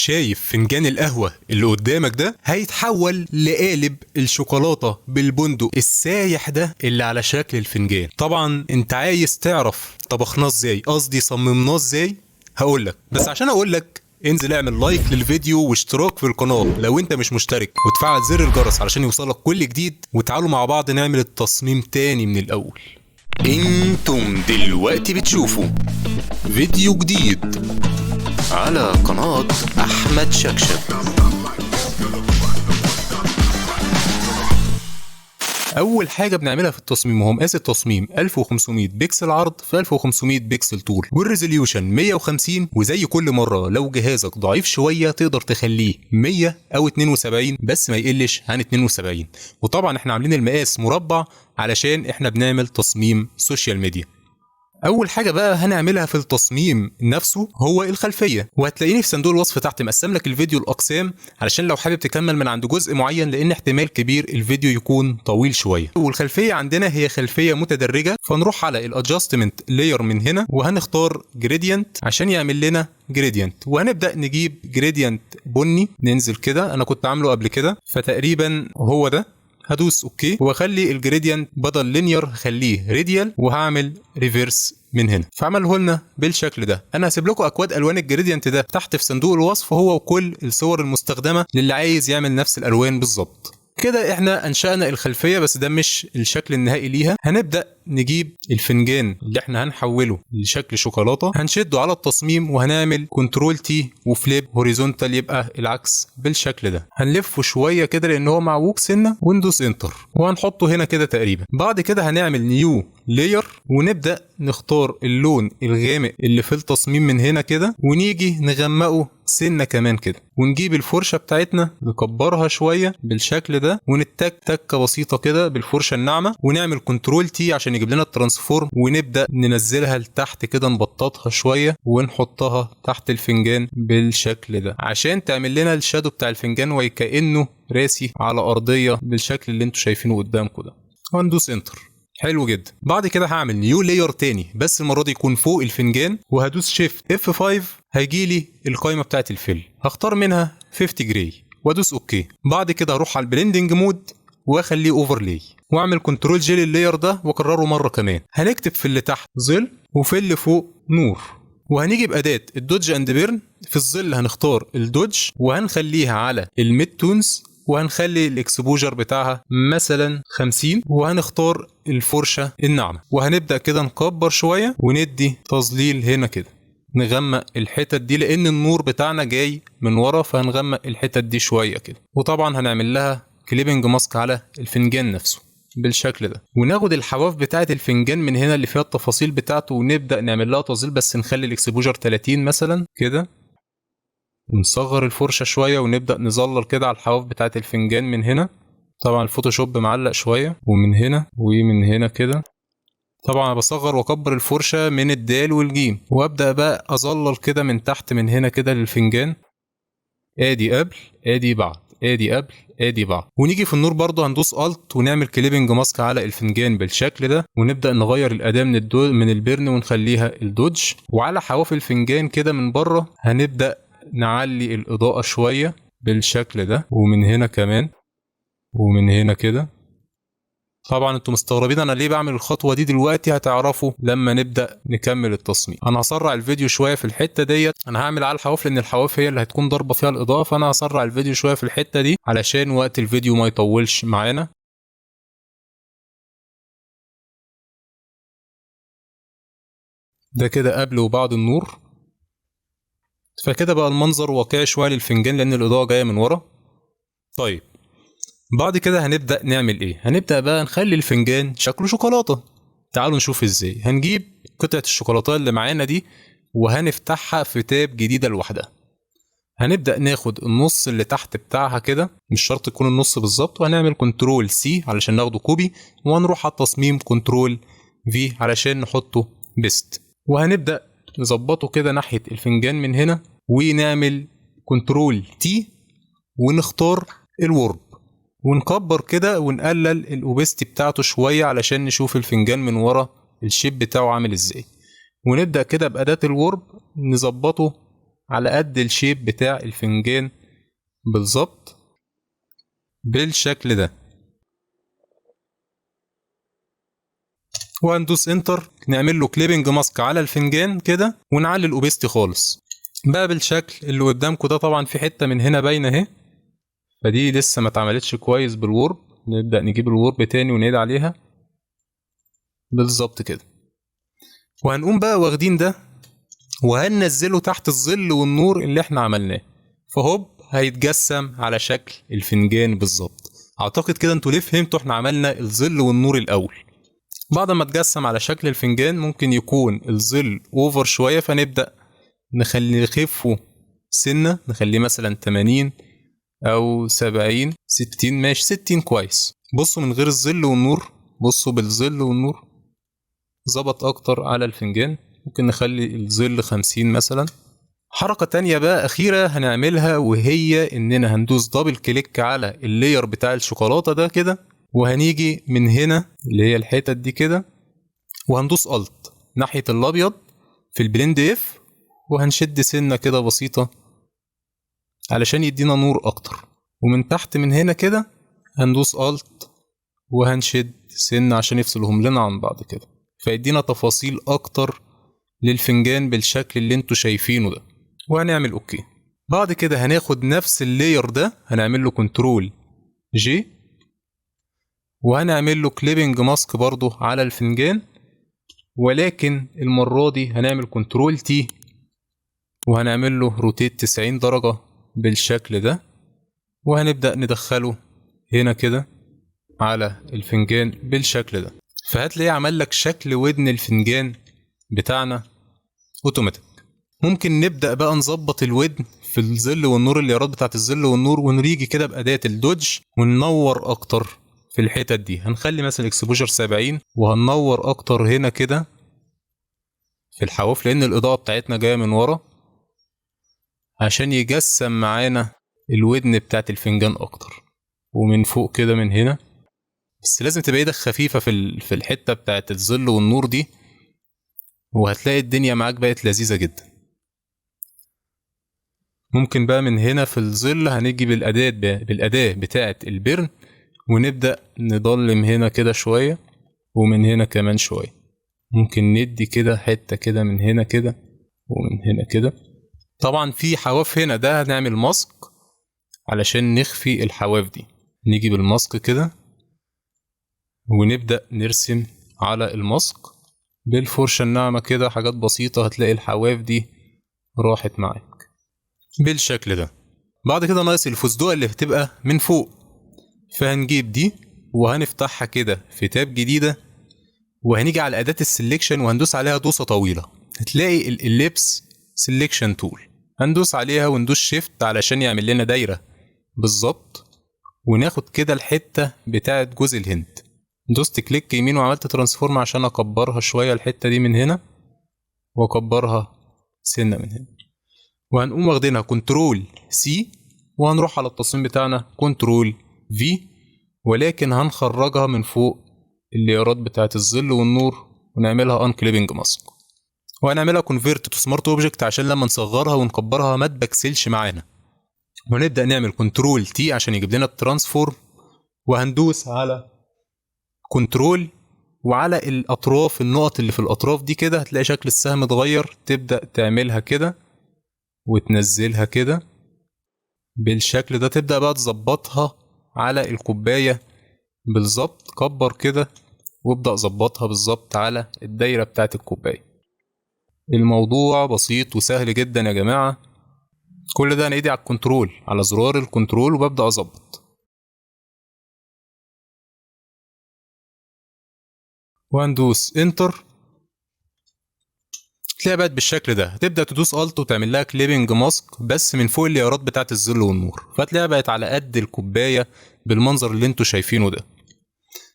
شايف فنجان القهوة اللي قدامك ده هيتحول لقالب الشوكولاتة بالبندق السايح ده اللي على شكل الفنجان. طبعا انت عايز تعرف طبخناه ازاي، قصدي صممناه ازاي، هقولك. بس عشان اقولك انزل اعمل like للفيديو واشتراك في القناة لو انت مش مشترك، وتفعل زر الجرس علشان يوصلك كل جديد، وتعالوا مع بعض نعمل التصميم تاني من الاول. انتم دلوقتي بتشوفوا فيديو جديد على قناة احمد شكشك. اول حاجة بنعملها في التصميم وهو مقاس التصميم 1500 بكسل عرض في 1500 بكسل طول، وال resolution 150. وزي كل مرة لو جهازك ضعيف شوية تقدر تخليه 100 او 72 بس ما يقلش عن 72. وطبعا احنا عاملين المقاس مربع علشان احنا بنعمل تصميم social media. اول حاجة بقى هنعملها في التصميم نفسه هو الخلفية، وهتلاقيني في صندوق الوصف تحت مقسم لك الفيديو لاقسام علشان لو حابب تكمل من عند جزء معين، لان احتمال كبير الفيديو يكون طويل شوية. والخلفيه عندنا هي خلفية متدرجه، فنروح على ال adjustment layer من هنا وهنختار gradient عشان يعمل لنا gradient، وهنبدا نجيب gradient بني ننزل كده، انا كنت عامله قبل كده فتقريبا هو ده. هدوس okay واخلي ال gradient بدل linear خليه radial، وهعمل reverse من هنا، فعمله لنا بالشكل ده. انا هسيب لكم اكواد الوان ال gradient ده تحت في صندوق الوصف، هو وكل الصور المستخدمة للي عايز يعمل نفس الالوان بالظبط. كده احنا انشأنا الخلفية، بس ده مش الشكل النهائي ليها. هنبدأ نجيب الفنجان اللي احنا هنحوله لشكل شوكولاتة، هنشده على التصميم وهنعمل control T و flip horizontal يبقى العكس بالشكل ده. هنلفه شوية كده لان هو معوج سنة، وندوس enter وهنحطه هنا كده تقريبا. بعد كده هنعمل new layer ونبدأ نختار اللون الغامق اللي في التصميم من هنا كده، ونيجي نغمقه سنة كمان كده، ونجيب الفرشة بتاعتنا نكبرها شوية بالشكل ده، ونتك تكة بسيطة كده بالفرشة الناعمة، ونعمل control T عشان يجيب لنا ال transform، ونبدأ ننزلها لتحت كده، نبططها شوية ونحطها تحت الفنجان بالشكل ده عشان تعمل لنا ال shadow بتاع الفنجان وكأنه راسي على أرضية بالشكل اللي انتوا شايفينه قدامكم ده، وندوس enter. حلو جدا. بعد كده هعمل new layer تاني بس المرة دي يكون فوق الفنجان، وهدوس shift F 5 هيجي لي القايمة بتاعت ال fill، هختار منها 50 gray وادوس okay. بعد كده هروح على ال blending mode واخليه overlay، واعمل control J لل layer ده واكرره مرة كمان. هنكتب في اللي تحت ظل وفي اللي فوق نور، وهنيجي باداة ال dodge and burn. في الظل هنختار ال dodge وهنخليها على ال mid tones، وهنخلي ال exposure بتاعها مثلا 50، وهنختار الفرشة الناعمة، وهنبدأ كده نكبر شوية وندي تظليل هنا كده، نغمق الحتت دي لان النور بتاعنا جاي من ورا، فهنغمق الحتت دي شوية كده. وطبعا هنعمل لها clipping mask على الفنجان نفسه بالشكل ده، وناخد الحواف بتاعة الفنجان من هنا اللي فيها التفاصيل بتاعته ونبدأ نعمل لها تظليل، بس نخلي ال exposure 30 مثلا كده، ونصغر الفرشة شوية ونبدأ نظلل كده على الحواف بتاعة الفنجان من هنا. طبعا ال Photoshop معلق شوية، ومن هنا ومن هنا كده. طبعا انا بصغر واكبر الفرشة من الدال والجيم، وابدأ بقى اظلل كده من تحت من هنا كده للفنجان. ادي قبل ادي بعد، ادي قبل ادي بعد. ونيجي في النور برضو هندوس Alt ونعمل clipping mask على الفنجان بالشكل ده، ونبدا نغير الاداة من ال burn ونخليها ال dodge. وعلى حواف الفنجان كده من بره هنبدا نعلي الاضاءة شوية بالشكل ده، ومن هنا كمان ومن هنا كده. طبعا انتوا مستغربين انا ليه بعمل الخطوة دي دلوقتي، هتعرفوا لما نبدا نكمل التصميم. انا هسرع الفيديو شوية في الحتة ديت، انا هعمل على الحواف لان الحواف هي اللي هتكون ضربه فيها الاضاءة، فانا هسرع الفيديو شوية في الحتة دي علشان وقت الفيديو ما يطولش معانا. ده كده قبل وبعد النور، فكده بقى المنظر واقعي شوية للفنجان لان الاضاءة جاية من ورا. طيب بعد كده هنبدأ نعمل ايه؟ هنبدأ بقى نخلي الفنجان شكله شوكولاتة. تعالوا نشوف ازاي. هنجيب قطعة الشوكولاتة اللي معانا دي وهنفتحها في تاب جديدة لوحدها. هنبدأ ناخد النص اللي تحت بتاعها كده، مش شرط يكون النص بالظبط، وهنعمل control C علشان ناخده copy، وهنروح على التصميم control V علشان نحطه paste، وهنبدأ نظبطه كده ناحية الفنجان من هنا، ونعمل control T ونختار ال warp، ونكبر كده ونقلل ال opacity بتاعته شوية علشان نشوف الفنجان من ورا ال shape بتاعه عامل ازاي. ونبدأ كده بأداة ال warp نظبطه على قد ال shape بتاع الفنجان بالظبط بالشكل ده، وهندوس enter نعمل له clipping mask على الفنجان كده، ونعلي ال opacity خالص بقى بالشكل اللي قدامكم ده. طبعا في حتة من هنا باينة اهي، فدي لسه ما اتعملتش كويس بال warp، نبدا نجيب ال warp تاني ونعيد عليها بالظبط كده. وهنقوم بقى واخدين ده وهننزله تحت الظل والنور اللي احنا عملناه، فهوب هيتجسم على شكل الفنجان بالظبط. اعتقد كده انتوا ليه فهمتوا احنا عملنا الظل والنور الاول. بعد ما اتجسم على شكل الفنجان ممكن يكون الظل over شوية، فنبدا نخلي نخفه سنة، نخليه مثلا 80 او 70 60، ماشي 60 كويس. بصوا من غير الظل والنور، بصوا بالظل والنور ظبط اكتر على الفنجان. ممكن نخلي الظل 50 مثلا. حركة تانية بقى أخيرة هنعملها، وهي إننا هندوس double click على ال layer بتاع الشوكولاتة ده كده، وهنيجي من هنا اللي هي الحتت دي كده، وهندوس Alt ناحية الأبيض في ال blend if، وهنشد سنة كده بسيطة علشان يدينا نور أكتر. ومن تحت من هنا كده هندوس Alt وهنشد سنة عشان يفصلهم لنا عن بعض كده، فيدينا تفاصيل أكتر للفنجان بالشكل اللي انتوا شايفينه ده. وهنعمل okay. بعد كده هناخد نفس ال layer ده هنعمل له control J، وهنعمل له clipping mask برضو على الفنجان، ولكن المرة دي هنعمل control T وهنعمل له rotate 90 درجة بالشكل ده، وهنبدأ ندخله هنا كده على الفنجان بالشكل ده. فهتلاقيه عمل لك شكل ودن الفنجان بتاعنا اوتوماتيك. ممكن نبدأ بقى نظبط الودن في الظل والنور، ال layerات بتاعت الظل والنور، ونيجي كده بأداة ال dodge وننور اكتر في الحتت دي. هنخلي مثلا exposure 70 وهننور اكتر هنا كده في الحواف، لان الاضاءة بتاعتنا جاية من ورا، عشان يجسم معانا الودن بتاعت الفنجان اكتر. ومن فوق كده من هنا، بس لازم تبقى ايدك خفيفة في الحتة بتاعت الظل والنور دي، وهتلاقي الدنيا معاك بقت لذيذة جدا. ممكن بقى من هنا في الظل هنيجي بالأداة بتاعة ال burn، ونبدأ نضلم هنا كده شوية، ومن هنا كمان شوية. ممكن ندي كده حتة كده من هنا كده ومن هنا كده. طبعا في حواف هنا، ده هنعمل mask علشان نخفي الحواف دي. نيجي بال mask كده ونبدأ نرسم على ال mask بالفرشة الناعمة كده، حاجات بسيطة، هتلاقي الحواف دي راحت معاك بالشكل ده. بعد كده ناقص الفستقة اللي هتبقى من فوق، فهنجيب دي وهنفتحها كده في tab جديدة، وهنيجي على أداة ال selection وهندوس عليها دوسة طويلة، هتلاقي ال ellipse selection tool، هندوس عليها وندوس shift علشان يعمل لنا دايرة بالظبط، وناخد كده الحتة بتاعة جوز الهند. دوست click يمين وعملت transform عشان اكبرها شوية الحتة دي من هنا، واكبرها سنة من هنا، وهنقوم واخدينها control C، وهنروح على التصميم بتاعنا control V، ولكن هنخرجها من فوق ال layerات بتاعت الظل والنور ونعملها unclipping mask، وهنعملها convert to smart object عشان لما نصغرها ونكبرها ما تبكسلش معانا. ونبدأ نعمل control T عشان يجيب لنا ال transform، وهندوس على control وعلى الاطراف، النقط اللي في الاطراف دي كده هتلاقي شكل السهم اتغير، تبدأ تعملها كده وتنزلها كده بالشكل ده. تبدأ بقى تظبطها على الكوباية بالظبط، كبر كده وابدأ ظبطها بالظبط على الدايرة بتاعت الكوباية. الموضوع بسيط وسهل جدا يا جماعة. كل ده انا ايدي على ال control، على زرار ال control، وببدأ اظبط. وهندوس enter، تلاقيها بقت بالشكل ده. هتبدأ تدوس alt وتعمل لها clipping mask بس من فوق ال layerات بتاعت الظل والنور، فتلاقيها بقت على قد الكوباية بالمنظر اللي انتوا شايفينه ده.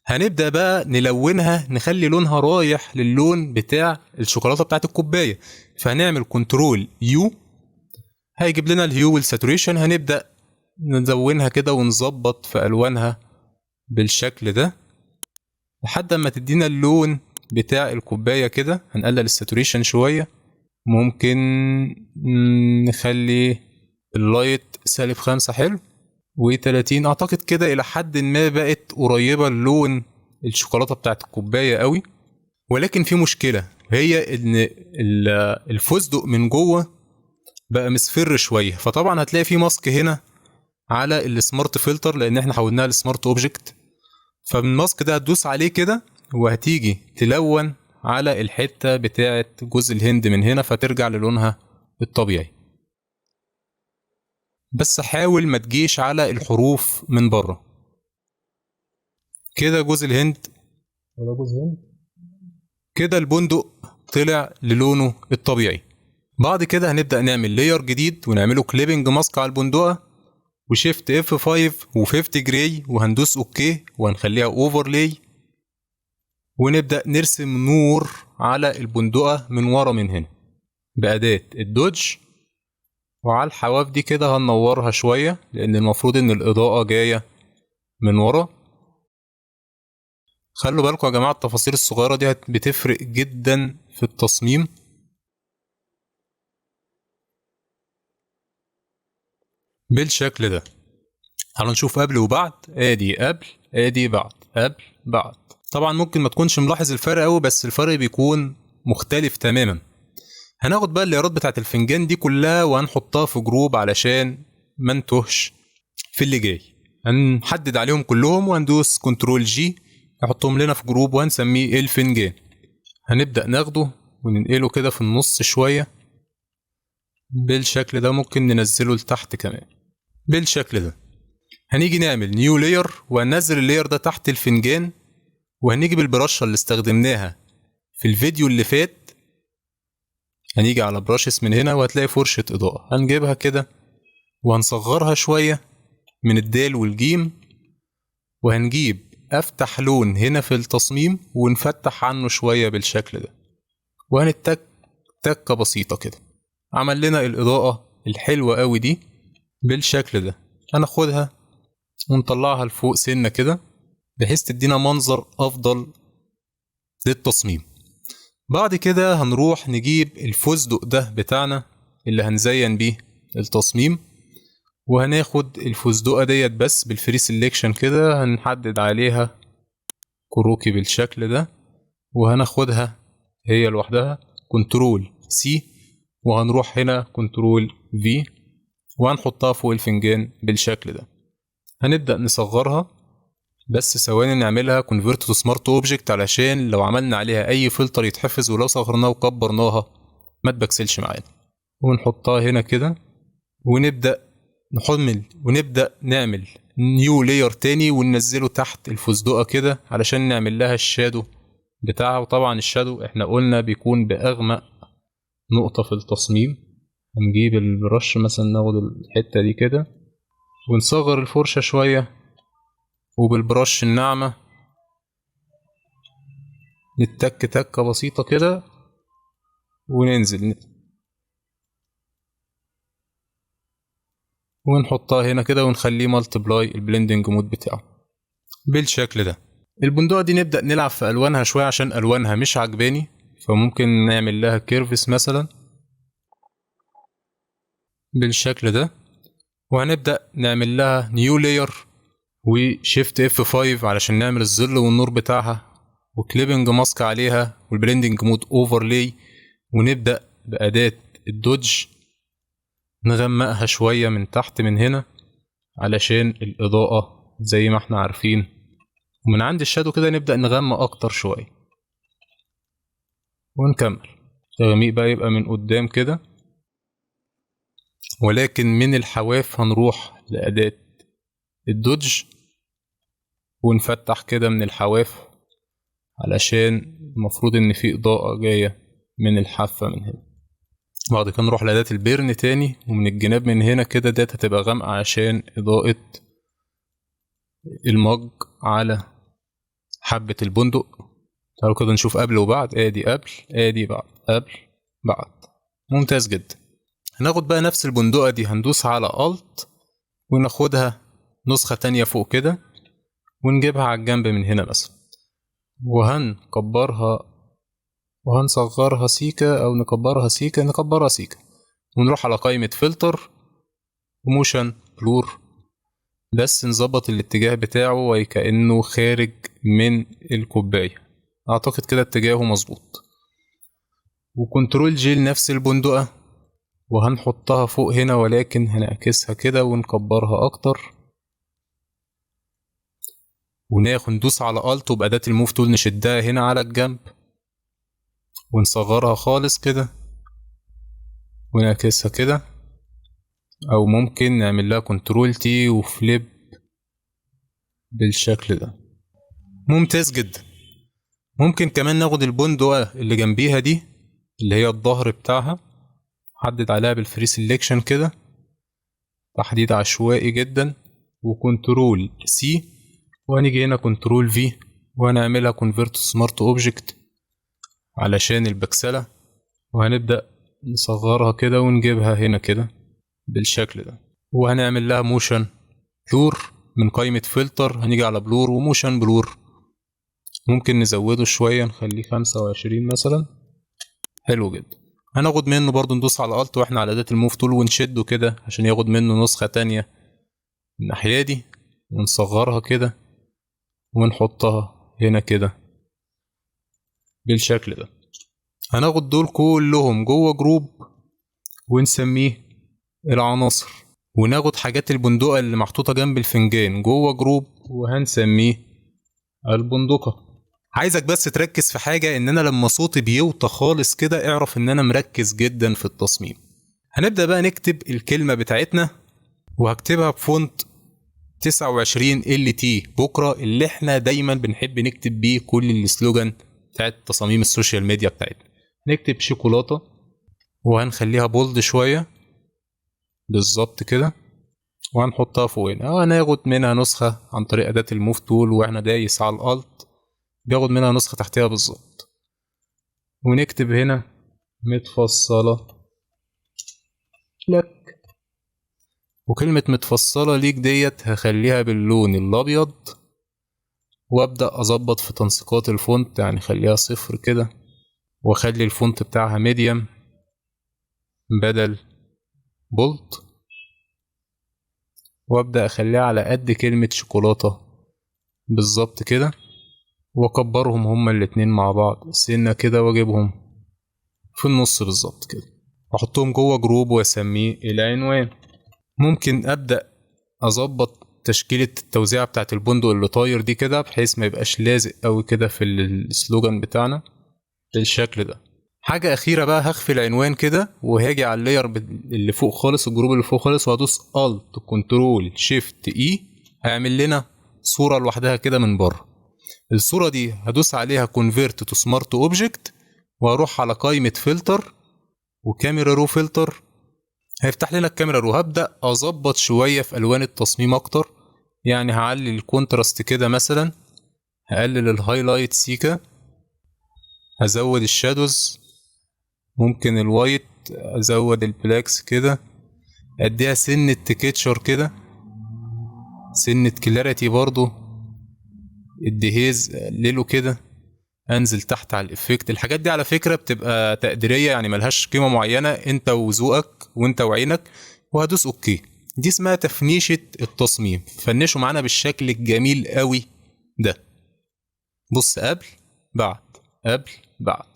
هنبدأ بقى نلونها، نخلي لونها رايح للون بتاع الشوكولاتة بتاعت الكوباية، فهنعمل control U، هيجيب لنا ال hue وال saturation. هنبدأ نلونها كده ونظبط في ألوانها بالشكل ده لحد ما تدينا اللون بتاع الكوباية كده. هنقلل ال saturation شوية ممكن نخلي ال light -5، حلو، و30. اعتقد كده الى حد ما بقت قريبة للون الشوكولاتة بتاعت الكوباية قوي. ولكن في مشكلة، هي ان الفستق من جوه بقى مصفر شوية. فطبعا هتلاقي في mask هنا على ال smart filter لان احنا حولناها ل smart object. فال mask ده هتدوس عليه كده وهتيجي تلون على الحتة بتاعة جوز الهند من هنا، فترجع للونها الطبيعي. بس حاول ما تجيش على الحروف من بره كده. جوز الهند ولا جوز هند كده، البندق طلع للونه الطبيعي. بعد كده هنبدأ نعمل layer جديد ونعمله clipping mask على البندقة، و shift F5 و50 gray، وهندوس okay وهنخليها overlay، ونبدأ نرسم نور على البندقة من ورا من هنا بأداة ال dodge، وعلى الحواف دي كده هننورها شوية لأن المفروض إن الإضاءة جاية من ورا. خلوا بالكم يا جماعة التفاصيل الصغيرة دي بتفرق جدا في التصميم. بالشكل ده. تعالوا نشوف قبل وبعد. ادي قبل، ادي بعد، قبل بعد. طبعا ممكن ما تكونش ملاحظ الفرق قوي، بس الفرق بيكون مختلف تماما. هناخد بقى الليرات بتاعت الفنجان دي كلها وهنحطها في group علشان ما نتوهش في اللي جاي. هنحدد عليهم كلهم وهندوس control G نحطهم لنا في group وهنسميه الفنجان. هنبدأ ناخده وننقله كده في النص شوية بالشكل ده، ممكن ننزله لتحت كمان بالشكل ده. هنيجي نعمل new layer وهننزل ال layer ده تحت الفنجان، وهنيجي بالبرشة اللي استخدمناها في الفيديو اللي فات. هنيجي على brushes من هنا وهتلاقي فرشة إضاءة، هنجيبها كده وهنصغرها شوية من الدال والجيم، وهنجيب أفتح لون هنا في التصميم ونفتح عنه شوية بالشكل ده، وهنتك تكة بسيطة كده. عمل لنا الإضاءة الحلوة قوي دي بالشكل ده. هناخدها ونطلعها لفوق سنة كده بحيث تدينا منظر أفضل للتصميم. بعد كده هنروح نجيب الفستق ده بتاعنا اللي هنزين بيه التصميم، وهناخد الفستقة ديت بس بال free selection كده، هنحدد عليها كروكي بالشكل ده، وهناخدها هي لوحدها control C، وهنروح هنا control V، وهنحطها فوق الفنجان بالشكل ده. هنبدأ نصغرها بس ثواني، نعملها convert to smart object علشان لو عملنا عليها اي فلتر يتحفظ، ولو صغرناها وكبرناها ما تبكسلش معانا. ونحطها هنا كده، ونبدأ نحمل ونبدأ نعمل new layer تاني وننزله تحت الفستقة كده علشان نعمل لها ال shadow بتاعها. وطبعا ال shadow احنا قلنا بيكون بأغمق نقطة في التصميم. هنجيب ال brush مثلا، ناخد الحتة دي كده ونصغر الفرشة شوية، وبال brush الناعمة نتك تكة بسيطة كده وننزل ونحطها هنا كده، ونخليه multiply ال blending mode بتاعه بالشكل ده. البندقة دي نبدأ نلعب في ألوانها شوية عشان ألوانها مش عجباني، فممكن نعمل لها curves مثلا بالشكل ده، وهنبدأ نعمل لها new layer و shift F5 علشان نعمل الظل والنور بتاعها، و clipping mask عليها، وال blending mode overlay، ونبدأ بأداة ال dodge نغمقها شوية من تحت من هنا علشان الإضاءة زي ما احنا عارفين، ومن عند ال shadow كده نبدأ نغمق أكتر شوية ونكمل تغميق بقى، يبقى من قدام كده، ولكن من الحواف هنروح لأداة ال dodge ونفتح كده من الحواف علشان المفروض إن في إضاءة جاية من الحافة من هنا. بعد كده نروح لأداة ال burn تاني، ومن الجناب من هنا كده ديت هتبقى غامقة عشان إضاءة ال mug على حبة البندق. تعالوا كده نشوف قبل وبعد، ادي قبل ادي بعد، قبل بعد. ممتاز جدا. هناخد بقى نفس البندقة دي، هندوس على Alt وناخدها نسخة تانية فوق كده ونجيبها على الجنب من هنا مثلا، وهنكبرها وهنصغرها سيكا او نكبرها سيكا، نكبرها سيكا، ونروح على قائمة filter و motion blur، بس نظبط الاتجاه بتاعه وكأنه خارج من الكوباية. اعتقد كده اتجاهه مظبوط. و control J لنفس البندقة، وهنحطها فوق هنا ولكن هنعكسها كده ونكبرها اكتر، وناخد ندوس على Alt وبأداة ال move tool نشدها هنا على الجنب ونصغرها خالص كده ونعكسها كده، او ممكن نعمل لها control T و flip بالشكل ده. ممتاز جدا. ممكن كمان ناخد البندقة اللي جنبيها دي اللي هي الظهر بتاعها، حدد عليها بال free selection كده تحديد عشوائي جدا، و control C، وهنيجي هنا control V وهنعملها convert smart object علشان البكسلة، وهنبدأ نصغرها كده ونجيبها هنا كده بالشكل ده، وهنعمل لها motion blur من قائمة فلتر، هنيجي على blur و motion blur، ممكن نزوده شوية نخليه 25 مثلا. حلو جدا. هناخد منه برضو ندوس على Alt واحنا على اداة ال move tool ونشده كده عشان ياخد منه نسخة تانية الناحية دي، ونصغرها كده ونحطها هنا كده بالشكل ده. هناخد دول كلهم جوه group ونسميه العناصر، وناخد حاجات البندقة اللي محطوطة جنب الفنجان جوه group وهنسميه البندقة. عايزك بس تركز في حاجة، ان انا لما صوتي بيوطى خالص كده اعرف ان انا مركز جدا في التصميم. هنبدأ بقى نكتب الكلمة بتاعتنا، وهكتبها ب font 29 LT بكرة اللي احنا دايما بنحب نكتب بيه كل ال slogan بتاعت تصاميم ال social media بتاعتنا. نكتب شوكولاتة، وهنخليها bold شوية بالظبط كده، وهنحطها فوق هنا. هناخد منها نسخة عن طريق أداة ال move tool واحنا دايس على ال Alt بياخد منها نسخة تحتها بالظبط، ونكتب هنا متفصلة لك، وكلمة متفصلة ليك ديت هخليها باللون الأبيض، وأبدأ أظبط في تنسيقات ال font، يعني خليها 0 كده، وأخلي ال font بتاعها medium بدل bold، وأبدأ أخليها على قد كلمة شوكولاتة بالظبط كده، وأكبرهم هما الاتنين مع بعض سنة كده، وأجيبهم في النص بالظبط كده، وأحطهم جوه group وأسميه العنوان. ممكن أبدأ أظبط تشكيلة التوزيع بتاعت البندق اللي طاير دي كده، بحيث ما يبقاش لازق قوي كده في ال slogan بتاعنا بالشكل ده. حاجة أخيرة بقى، هخفي العنوان كده وهاجي على ال layer اللي فوق خالص، ال group اللي فوق خالص، وهدوس Alt Control Shift E، هيعمل لنا صورة لوحدها كده من بره. الصورة دي هدوس عليها Convert to Smart Object، وهروح على قائمة filter و camera raw filter، هيفتح لنا ال camera raw. هبدأ أظبط شوية في ألوان التصميم أكتر، يعني هعلي ال contrast كده مثلا، هقلل ال highlight سيكا، هزود ال shadows، ممكن ال white، ازود ال blacks كده، اديها سنة texture كده، سنة clarity برضو، ال dehaze اقلله كده، انزل تحت على ال effect. الحاجات دي على فكرة بتبقى تقديرية، يعني ملهاش قيمة معينة، انت وذوقك وانت وعينك. وهدوس okay. دي اسمها تفنيشة التصميم. فنشوا معانا بالشكل الجميل قوي ده. بص قبل بعد، قبل بعد.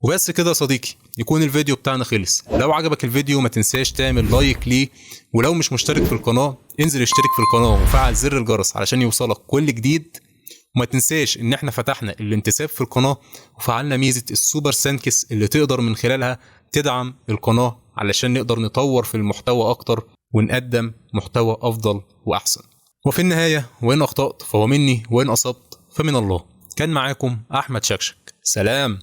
وبس كده يا صديقي، يكون الفيديو بتاعنا خلص. لو عجبك الفيديو ما تنساش تعمل like ليه، ولو مش مشترك في القناة انزل اشترك في القناة وفعل زر الجرس علشان يوصلك كل جديد. وما تنساش ان احنا فتحنا الانتساب في القناة وفعلنا ميزة ال super thanks اللي تقدر من خلالها تدعم القناة علشان نقدر نطور في المحتوى اكتر ونقدم محتوى افضل واحسن. وفي النهاية، وإن أخطأت فهو مني، وإن أصبت فمن الله. كان معاكم أحمد شكشك. سلام.